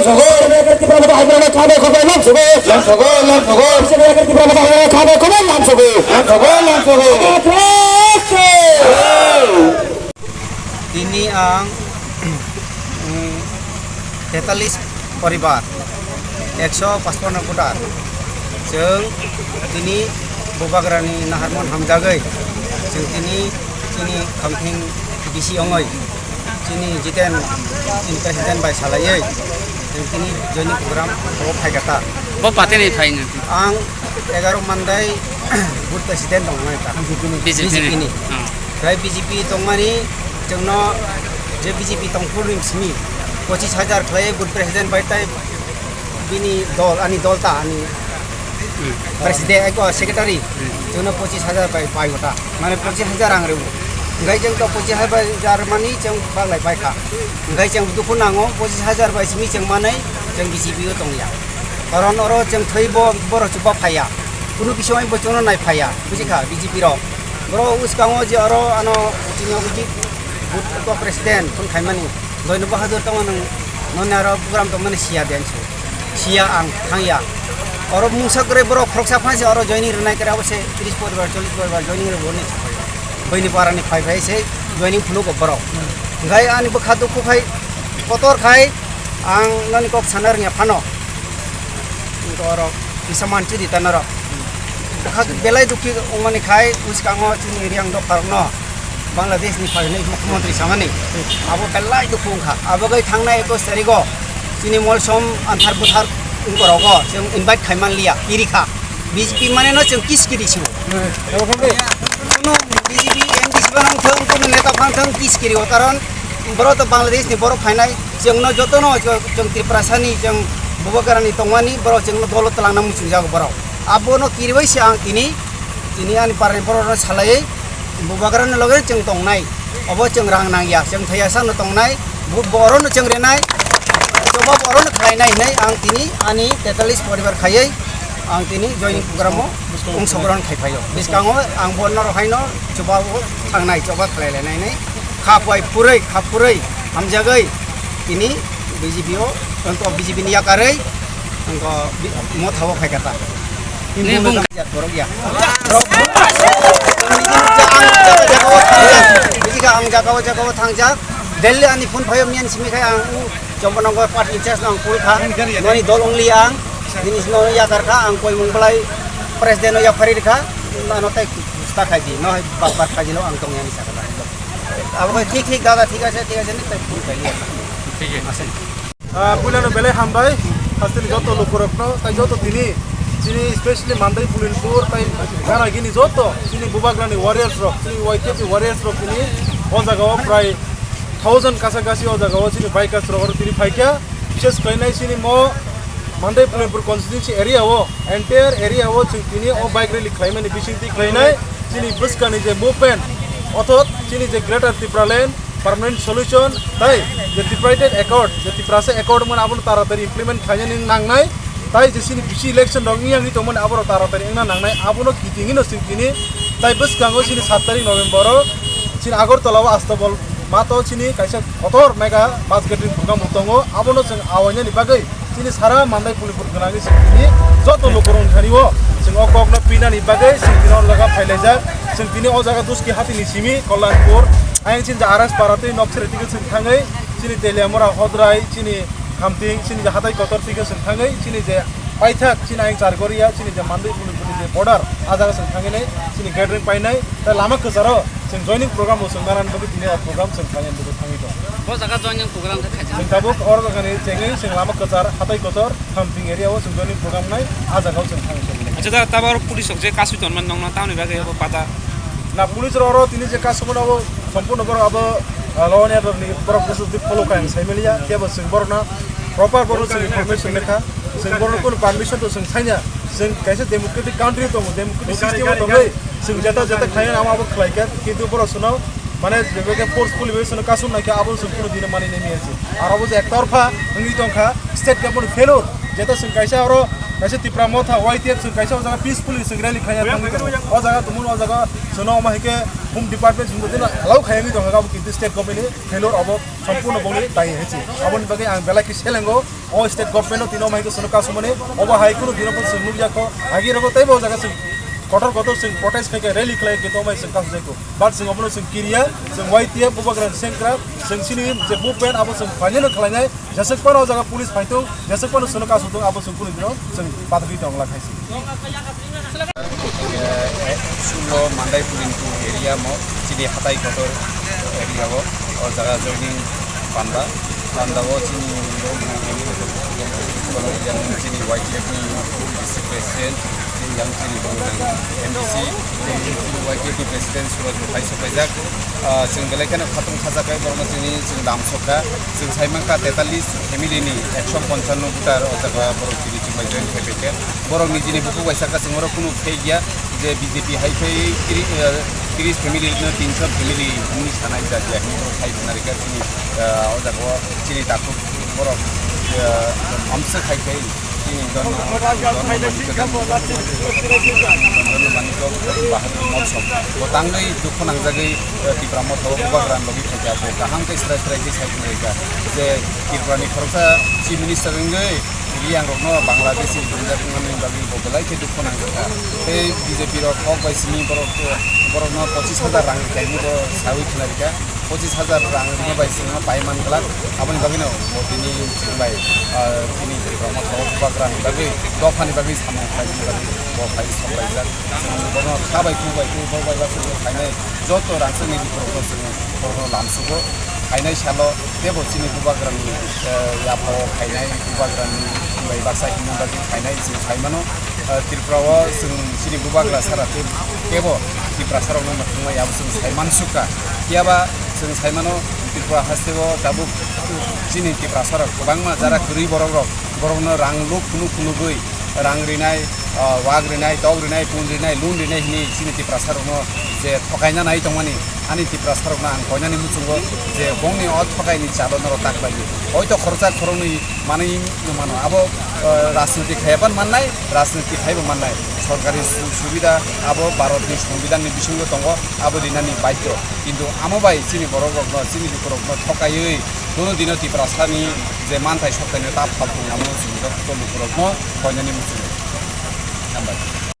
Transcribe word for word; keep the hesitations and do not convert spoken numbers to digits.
Lamsogo. Tipra Motha Haibrana khabe khobai lamsogo. Lamsogo, lamsogo. Tipra Motha Haibrana khabe khobai lamsogo. Lamsogo, lamsogo. Tini ang, mm, tetalis poribar, ekso pachpanno voter. Chwng tini Bubagrani naharmon hamjagwi, chwng tini chini khamthing bisi ongwi, chini Jiten, chini president bai salaiwi, chwng tini joining program o phaikha ta. Bo patini phaino? Ang egaro mandai booth president tongnai ta. B J P ni. B J P ni. Hmm. Tei B J P tongmani chwngno je B J P tongphuru ni simi pochis hajar khlai booth president bai tai bini dol, ani dol ta, ani president, eko secretary, chwngno pochis hajar bai pai ota. Mane pochis hajar ang rw. Hingkai chwng to pochis hajar mani chwng baglai pai kha. Hingkai chwng dukhu nango pochis hajar bai simi chwng manai chwng B J P o tongya. Karon oro chwng thwi bo borok chuba phaiya. Kunu kisa bo chwngno nai phaiya. Buji kha B J P rok. Borok uskango je oro ano chini ogo ji booth president phone khaimani. Doino Bahadur tongma nung noni aro program tongmani siya den su. Siya ang thangya. Oro mungsa kwrwi borok khoroksa phansi oro joining rwnai kwrwi abo se tris poribar, chollish poribar joining rwnai. Buini parani phai phai se joining phunuk borok. Hingkai ani bwkha dukhu khai kotor khai ang noni kok sana rwngya phano. Borok kisa manchudi ta norok. Bwkha belai dukhi wngmani khai bwskango chini Riang dophar no Bangladesh ni phainai mukhyamantri samani. Abo belai dukhu wngkha. Abo gai thangnai ekus tarigo chini molsom anthar buthar wngkorogo chwng invite khaiman liya, kirikha. B J P mane no chwng kiskiri sibo. Kuno B J P M D C ba nang thang, kuno neta phang thang kiskiri o, karon borok to Bangladesh ni borok phainai, chwng no joto no chwng Tripura sani chwng Bubagra ni tongmani borok chwng no dolo twlang na muchung jago borok. Abo no kiribai se ang tini, tini ani parni borok no salai Bubagra ni loge chwng tongnai. Obo chwng rang nang ya, chwng thaya sa no tongnai, bu-, borok no chwng renai, joba borok no khlai nai hinai ang tini ani tetalis poribar khaiwi ang tini joining program o ongsogrohon khai phaio. Bwskango ang bo norok haino chuba o thangnai, chuba khlai lai nai nai. Kha phai phurui, kha phurui hamjagwi tini B J P o, wngkha B J P ni yakarwi wngkha bi-, motha o khai kha ta. Borok ya. Borok ang jaga jaga o thangjak. Bisi kha ang jaga o jaga o thangjak. Delhi ani phone phaio miyan simi khai ang u Chombo nongor party in charge no ang call kha. Noni dol ongli ang. Bini sino yakar kha ang koi mung belai president no yapari kha. Ano tai sta khai di. No hai bak bak khai di no ang tong yani sakha. Abo khai thik thik dada thik ase thik ase ni tai phone khai di. Thik ase. Ah, puilano belai hambai, hasteni joto lukurokno, tai joto tini, chini specially Mandai Pulinpur, tai Ganagini joto, chini Bubagrani warriors rok, chini Y T F ni warriors rok tini, o jaga o prai thousand kasa kasi o jaga o chini bikers rok oro tini phaikha, bises khlainai chini mo Mandai Pulinpur constituency area o, entire area o chwng tini o bike rally khlaimani bisingtwi khlainai, chini bwskani je movement, othot chini je Greater Tipraland, permanent solution, tai je tripartite accord, je Tiprasa accord wngmani abono taratari implement khainani nangnai, tai je chini bisi election rok wngya wngwi tongmani aborok taratari wngna nangnai, abono kitingino chwng tini tai bwskango chini sat tarik November o chini Agartala o Astabol mato chini kaisa kotor mega bus gathering program bo tongo, abono chwng awainani bagwi chini sara Mandai Pulinpur gwnangwi chwng tini joto lukurok thani o chwng o kokno pinani bagwi chwng tini o jaga phailaijak. Chwng tini o jaga Duski hatini simi Kollanpur, ayang chini R S Para tei Nokseri tike chwng thangwi chini Teliamura Hodrai, chini Khamting, chini je hatai kotor tike chwng thangwi chini je paithak chini ayang Chargoria, chini je Mandai Pulinpur ni je border, a jaga chwng thangwi nai chini gathering painai, tei lama kwcharo chwng joining program bo chwng narani bagwi tini o program chwng khlainani bagwi thangwi tongo. Bo jaga joining program khe khaijak. Chwng tabuk oro jagani chengwi chwng lama kwchar, hatai kotor, Khamting area o chwng joining program nai, a jaga o chwng thangwi tongo. Acha da, tabo oro police rok je kasui tonmani nongno tamoni bagwi abo pata? Na police rok oro tini je kasumano abo sompurno borok abo, ah, law and order ni borok bwswk twi follow kha ang sai maliya, kebo chwng borokno proper borok chwng information lekha, chwng borokno kunu permission to chwng saina, chwng kaisa democratic country tongo, democratic system o tongwi chwng jeta jeta khlai amo abo khlai kha, kintu borok chwngno mane jebeke forcefully bai chwngno kasum naikha abo chwng kunu dino mani nai maya se. Aro bo je ektorpha wngwi tongkha state government failure, jeta chwng kaisa oro kaisa Tipra Motha Y T F chwng kaisa o jaga peacefully chwng rally khlaiya thangwi tongo. O jaga tumung o jaga chwngno omo hai khe Home Department chwngno dino allow khaiya wngwi tongkha abo kintu state government ni failure abo sompurno bongni dai hai se. Aboni bagwi ang belai khe selengo. O state government no tini omo hai khe chwngno kasumani, obo hai kunu dino bo chwng nukya kho, agi rogo teibo o jaga chwng kotor kotor chwng protest khai khe rally khlai khe to omo hai chwng kasujak kho. But chwng obono chwng kiriya, chwng Y T F Bubagrani sengkrak, chwng chini je movement abo chwng final khlainai, jeswk phano o jaga police phai thung, jeswk phano chwngno kasuk thung, abo chwng kunu dino chwng pathakgwi tongla khai se. Sulo Mandai Pulinpur area mo, chini hatai kotor area o, o jaga joining panda, panda o chini chini Y T F ni district president, yang chini M D C, chini Y T F ni president Suraj Bhai sopaijak. Ah, chwng belai kheno khatung khajak khe borokno chini chwng lam sokha. Chwng sai mankha tetalis family ni ekso ponchanno voter o jaga borok chini chwng bai join khai paikha. Borok nijini bukhuk bai sakha chwng oro kunu phek ya je B J P hai phai tiri, ah, tris family no tinso family hwnwi sanai ja je hwnwi borok khai khna rikha chini, ah, o jaga o chini takhuk borok, ah, amsa khai khai. Chini Donno, Donno Manikya, Donno Manikya Bahadur Motsom. Bo tangwi dukhu nangjagwi, eh, Tipra Motha o Bubagrani logi phaikha, bo kaham khe srai srai khe sai phunukha. Je Tripura ni khoroksa Chief Minister wngwi Riang rokno Bangladeshi rijak wngmani bagwi bo belai khe dukhu nangjakha. Tei B J P rok kok bai simi borok, borokno pochis hajar rang rikha hinwi bo sawi khna rikha. Pochis hajar rang rwma bai chwngno pai man glak, aboni bagwino bo tini chwng bai, ah, tini Tripura Motha o Bubagrani bagwi, dophani bagwi samung khlaimani bagwi bo phai sok laijak. Chwng bono kha bai, khu bai, khu bai, bai, bai, khainai joto rangchakni bukhurokno chwng bono lamsugo. Khainai salo teibo chini Bubagrani, eh, yaphao khainai Bubagrani bai baksa himna bagwi khainai chwng sai mano. Tripura o chwng chini bubagra sara tei kebo Tiprasa rokno mwthangmaya abo chwng sai mansukha. Phiyaba chwng sai mano Tripura haste o tabuk chini Tiprasa rok kwbangma jara kwrwi borok rok, borokno rang luk phunuk phunugwi rang rinai, ah, wak rinai, tok rinai, pun rinai, lun rinai hwnwi chini Tiprasa rokno je thokaina nai tongmani, ani Tiprasa rokno ang koinani muchungo je bongni o thokaini chalo norok tak bai. Hoito khoroksa khoroknwi manwi mano abo, ah, rajniti khaiyapan mannai, rajniti khaibo mannai. Sorkari su-, subida abo Bharatni Songbidanni bisingo tongo, abo rinani baidhyo. Kintu amo bai chini borok rokno, chini lukurokno thokaiwi kuno dino Tiprasani je manthai soktaino ta phaltung amo chini joto lukurokno koinani muchungo. Hambai.